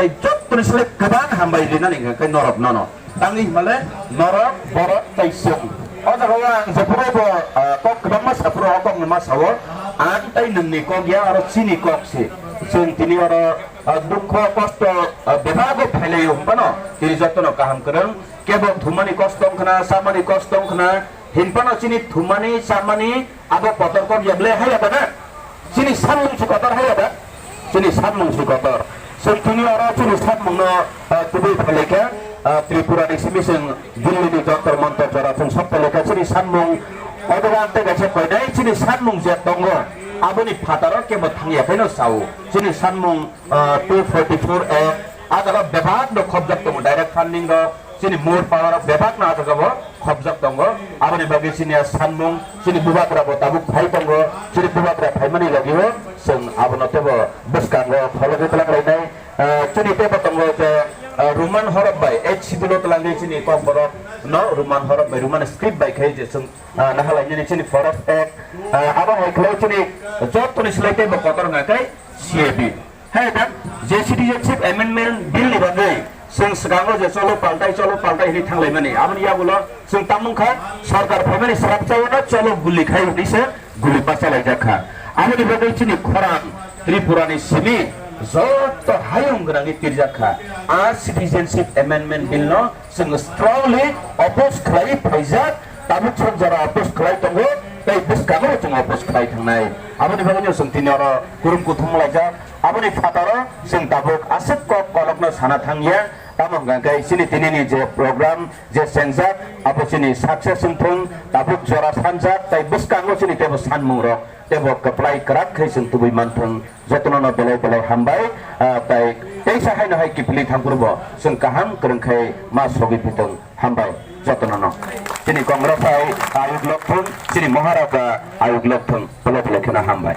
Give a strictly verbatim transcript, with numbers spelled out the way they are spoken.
Jottoni sle kwbang hambai rinani hwnkhe norok nono. Tangwi himale norok, borok tei chwng. O jaga o ang jephuru bo, ah, kok kwbangma saphuru o kokno ma sao. Ang tei nwngni kok ya, oro chini kok se. Chwng tini oro, ah, dukho, kosto, ah, bebago phailaio hwnphano tini jotono kaham kwrwng. Kebo thumani kosto wngkhna, chamani kosto wngkhna, hwnphano chini thumani, chamani, abo kotor kok ya ble haiya ba na? Chini samung si kotor haiya ba? Chini samung si kotor. Chwng tini oro chini samungno, ah, kubui phalika, ah, Tripura ni simi chwng Delhi ni Jantar Mantar jora chwng sok phalika chini samung. Odogan tei kaisa koinai chini samung je tongo. Aboni phataro kebo thangya pheno sao. Chini samung, ah, two forty-four A, ah, jaga bebak no khobjak tongo direct funding rok. Chini mur power rok bebak no ah jaga bo khobjak tongo. Aboni bagwi chini a sanmung, chini bubagra bo tabuk phai tongo. Chini bubagra phaimani logi o chwng abono teibo bwskango phologwi twlang lainai. Ah, chini teibo tongo je, ah, Roman horop bai, H C D lo twlangwi chini kokborok no Roman horop bai, Roman script bai khai je chwng, ah, nahalainani chini Forest Act, ah, abo hai khlai chini jotoni slai teibo kotor wngkha khe C A B. Hai da, je Citizenship Amendment Bill ni bagwi chwng swkango je cholo paltai, cholo paltai hwnwi thanglaimani, aboni yagulo chwng tamo wngkha, sorkar phaimani srapchaono cholo guli khai hwnwi se guli bachalaijak kha. Aboni bagwi chini khorang Tripura ni simi joto hayung gwnangwi tirjak kha. A Citizenship Amendment Bill no chwng strongly oppose khlaiwi phaijak, tabuk sok jora oppose khlai tongo, tei bwskango chwng oppose khlai thangnai. Aboni bagwino chwng tini oro kurum kuthum laijak. Aboni phataro chwng tabuk aswk kok kolokno sana thangya. Tamo hwnkha khe chini tinini je program, je chengjak, abo chini success wngthung, tabuk jora sanjak, tei bwskango chini teibo sanmungrok teibo kwplai kwrak khe chwng tubui manthung. Jotono no belai belai hambai, ah, tei teisa haino hai kiphilwi thangphuru bo chwng kaham kwrwng khai ma sogwi phitwng. Hambai jotono no. Chini Congress hai ayuk lokthung, chini Maharaja ayuk lokthung, belai belai kheno hambai.